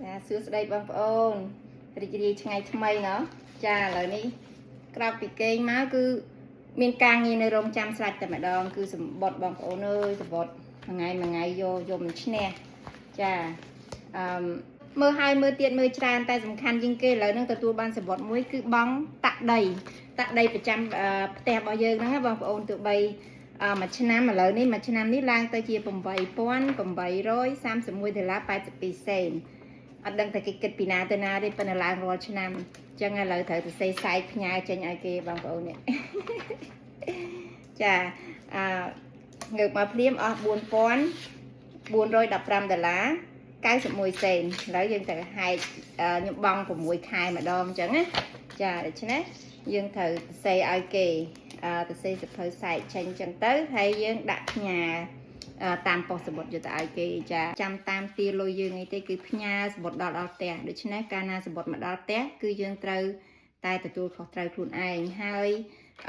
ចាសួស្តីបងប្អូនរីករាយថ្ងៃថ្មីណោះចាឥឡូវនេះក្រោកពីគេងមកគឺមានការងារនៅរោងចាំស្រេចតែម្ដង គឺសម្បត្តិបងប្អូនអើយសម្បត្តិមួយថ្ងៃមួយថ្ងៃយកយកមិនឈ្នះចាអឺមមើលហើយមើលទៀតមើលច្រើនតែសំខាន់ជាងគេឥឡូវហ្នឹងទទួលបានសម្បត្តិមួយគឺបង់តាក់ដីតាក់ដីប្រចាំអឺផ្ទះរបស់យើងហ្នឹងណាបងប្អូនទោះបីអឺមួយឆ្នាំឥឡូវនេះមួយឆ្នាំនេះឡើងទៅជា8831ដុល្លារ82សេន អត់ដឹងតែគេគិតពីណាទៅណាទេប៉ុន្តែឡើងរាល់ឆ្នាំអញ្ចឹងឥឡូវត្រូវទៅសេសែកផ្ញើចេញឲ្យគេបងប្អូននេះ ចាអឺងើបមកភ្លាមអស់4415ដុល្លារ91សេនឥឡូវយើងត្រូវហែកខ្ញុំបង់6ខែម្ដងអញ្ចឹងណាចាដូច្នេះយើងត្រូវទៅសេឲ្យគេអឺទៅសេសភៅសែកចេញអញ្ចឹងទៅហើយយើងដាក់ផ្ញើ អឺតាមប៉ុស្តិ៍សំបុត្រយកទៅឲ្យគេចាចាំតាមទាលុយយើងអីទេគឺផ្ញើសំបុត្រដល់ដល់ផ្ទះដូច្នេះកាលណាសំបុត្រមកដល់ផ្ទះគឺយើងត្រូវតែទទួលខុសត្រូវខ្លួនឯងហើយ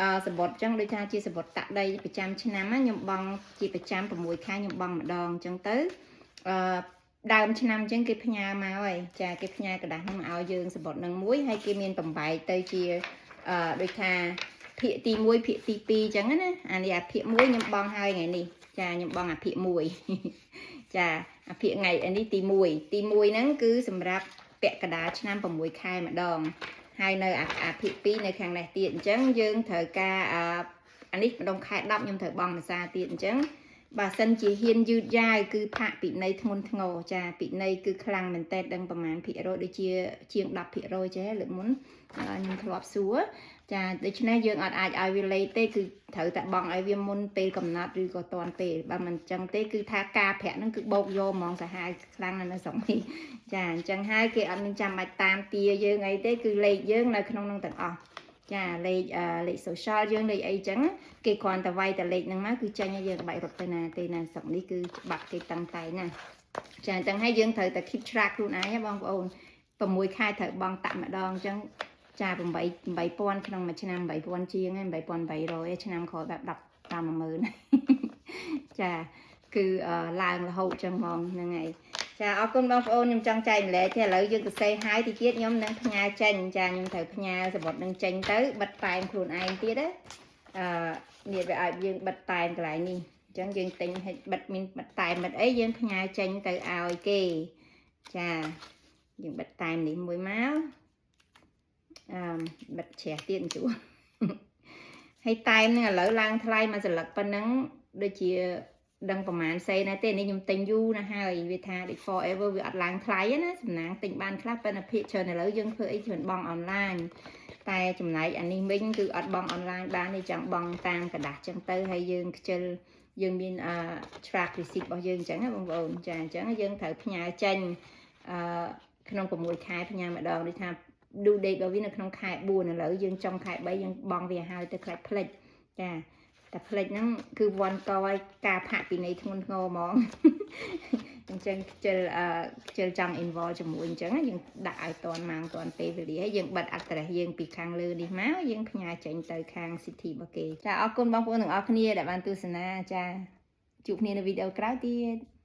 អឺសំបុត្រចឹងដូចថាជាសំបុត្រតាក់ដីប្រចាំឆ្នាំណាខ្ញុំបង់ជាប្រចាំ6ខែខ្ញុំបង់ម្ដងចឹងទៅអឺដើមឆ្នាំចឹងគេផ្ញើមកហើយចាគេផ្ញើក្រដាសហ្នឹងមកឲ្យយើងសំបុត្រហ្នឹងមួយហើយគេមានបំបែកទៅជាអឺដូចថាភាគទី1ភាគទី2ចឹងណាអានេះអាភាគ1ខ្ញុំបង់ហើយថ្ងៃនេះ ចាខ្ញុំបង់អាភាគ1 ចាអាភាគថ្ងៃអានេះទី1ទី1ហ្នឹងគឺសម្រាប់ពាក់កណ្ដាលឆ្នាំ6ខែម្ដង ហើយនៅអាអាភាគ2នៅខាងនេះទៀតអញ្ចឹងយើងត្រូវការអាអានេះម្ដងខែ10ខ្ញុំត្រូវបង់ភាសាទៀតអញ្ចឹងបើសិនជាហ៊ានយឺតយ៉ាវគឺផាកពិន័យធ្ងន់ធ្ងរចាពិន័យគឺខ្លាំងមែនតើដឹងប្រមាណភាគរយដូចជាជាង10%ចេះលើកមុនខ្ញុំធ្លាប់សួរចាដូច្នេះយើងអត់អាចឲ្យវាលេទេគឺត្រូវតែបង់ឲ្យវាមុនពេលកំណត់ឬក៏តាន់ពេលបើមិនអញ្ចឹងទេគឺថាការប្រាក់ហ្នឹងគឺបោកយកហ្មងសាហាវខ្លាំងណាស់នៅស្រុកនេះចាអញ្ចឹងហើយគេអត់មានចាំបាច់តាមទាយើងអីទេគឺលេខយើងនៅក្នុងនោះទាំងអស់ចាលេខលេខ social យើងលេខអីចឹងគេគ្រាន់តែវាយតែលេខហ្នឹងមកគឺចេញឲ្យយើងបាច់រត់ទៅណាទេណាស្រុកនេះគឺច្បាប់គេតឹងតែណាចាអញ្ចឹងហើយយើងត្រូវតែ keep track ខ្លួនឯងណាបងប្អូន6ខែត្រូវបង់តាក់ម្ដងអញ្ចឹងចា8 8000ក្នុងមួយឆ្នាំ8000ជាងហើយ8800ឆ្នាំក្រោយបែប10តាម10000ចាគឺឡើងរហូតចឹងហ្មងហ្នឹងហើយចាអរគុណបងប្អូនខ្ញុំចង់ចែកម្លែកទេឥឡូវយើងទៅសេហើយទីទៀតខ្ញុំនឹងផ្ញើចេញចាខ្ញុំត្រូវផ្ញើសំបុត្រនឹងចេញទៅបិទតែមខ្លួនឯងទៀតណាអឺនេះវាឲ្យយើងបិទតែមកន្លែងនេះអញ្ចឹងយើងទិញឲ្យបិទមានបិទតែមបិទអីយើងផ្ញើចេញទៅឲ្យគេចាយើងបិទតែមនេះមួយមកអឺបិទជ្រះទៀតជួ ហើយតែមហ្នឹងឥឡូវឡើងថ្លៃមួយសន្លឹកប៉ុណ្ណឹងដូចជាដឹងប្រហែលសេណាទេនេះខ្ញុំទិញយូរណាស់ហើយវាថាដូច forever វាអត់ឡើងថ្លៃណាសំណាងទិញបានខ្លះប៉ុន្តែភាគច្រើនឥឡូវយើងធ្វើអីច្រើនបង់អនឡាញតែចំណែកអានេះវិញគឺអត់បង់អនឡាញបានទេចង់បង់តាមក្រដាសចឹងទៅហើយយើងខ្ជិលយើងមានអឺ track receipt របស់យើងអញ្ចឹងណាបងប្អូនចាអញ្ចឹងយើងត្រូវផ្ញើចេញអឺក្នុង6ខែផ្ញើម្ដងដូចថា due date របស់វានៅក្នុងខែ4ឥឡូវយើងចុងខែ3យើងបង់វាហើយទៅខ្លាចភ្លេចចាតែភ្លេចហ្នឹងគឺវ័នកឲ្យការផាកពិន័យធ្ងន់ធ្ងរហ្មង អញ្ចឹងខ្ជិលអឺខ្ជិលចង់ involve ជាមួយអញ្ចឹងយើងដាក់ឲ្យតាន់ម៉ោងតាន់ពេលវេលាហើយយើងបិទ address យើងពីខាងលើនេះមកយើងផ្ញើចេញទៅខាង city របស់គេចាអរគុណបងប្អូនទាំងអស់គ្នាដែលបានទស្សនាចាជួបគ្នានៅវីដេអូក្រោយទៀត។